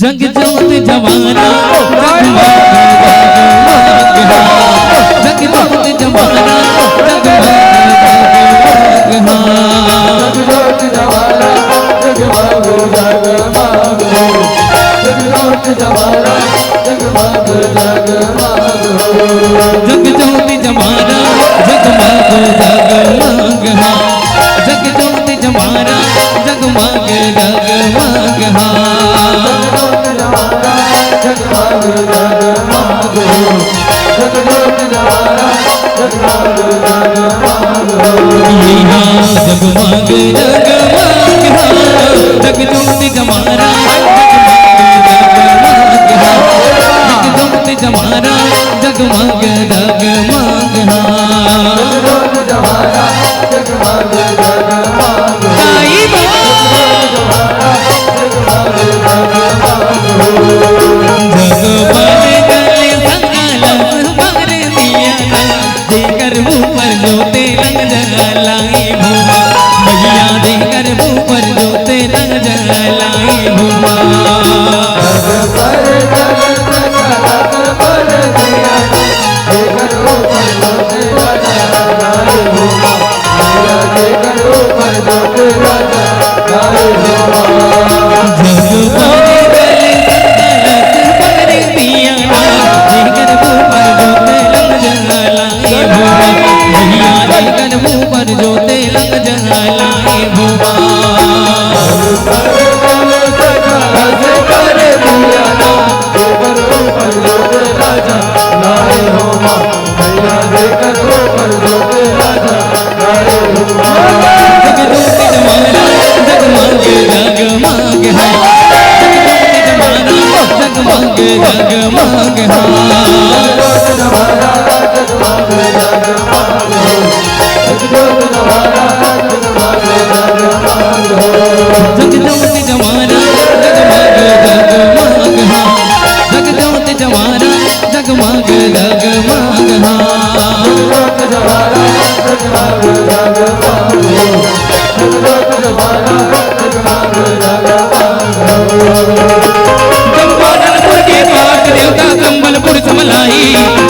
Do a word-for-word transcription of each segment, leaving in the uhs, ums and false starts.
जग जोत जमाना जगमग जगमग हा। जग जोत जमाना जगमग जगमग हा। जग जोत जमाना जगमग जगमग हो। जग जोत जमाना जगमग जगमग हो। जग जोत जमाना जगमग जगमग हा। जग जोत जमाना जगमग जगमग हा। जग जोत जमाना जगमग जगमग हो। जग जोत जमाना जगमग जगमग हो। इहाँ जगमग जगमग हा। जग जोत जमाना जगमग जगमग हा। जग जोत जमाना जगमग जगमग हा। जग जोत जमाना जगमग जगमग हो। साईं बाबा। जगमग जले संगलस बर दिया ना, जेकर ऊपर जोते लग जलाई भोमा। भैया जेकर ऊपर जोते लग जलाई भोमा। जगमग जले संगलस बर दिया ना, जेकर ऊपर जोते लग जलाई भोमा। जगमग जले संगलस बर दिया ना, जेकर ऊपर जोते लग जलाई भोमा। भैया जेकर ऊपर जोते लग जलाई भोमा। जगमग जमाना जगमग जगमग हा। जगमग जमाना जगमग जगमग हा। जगमग जमाना जगमग जगमग हा। जगमग जमाना जगमग जगमग हा। चंपारणपुर के पाट देवता संबलपुर समलाई,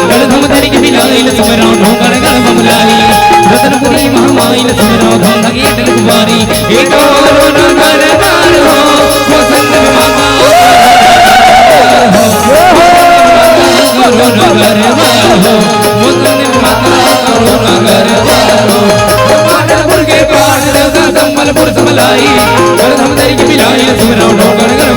गढ़ धमतरी के मिलाइल सुमेरव ढोंगरगढ़ बमलाई, रतनपुरी महामाइल सुमेरव गंधगी डलकुमारी, एक बारो नगर नार हो, वो संग में माता करो नगर नार हो, वो संग में माता करो नगर नार हो। चंपारणपुर के पाट देवता संबलपुर समलाई, गढ़ धमतरी के मिलाइल सुमेरव ढोंगरगढ़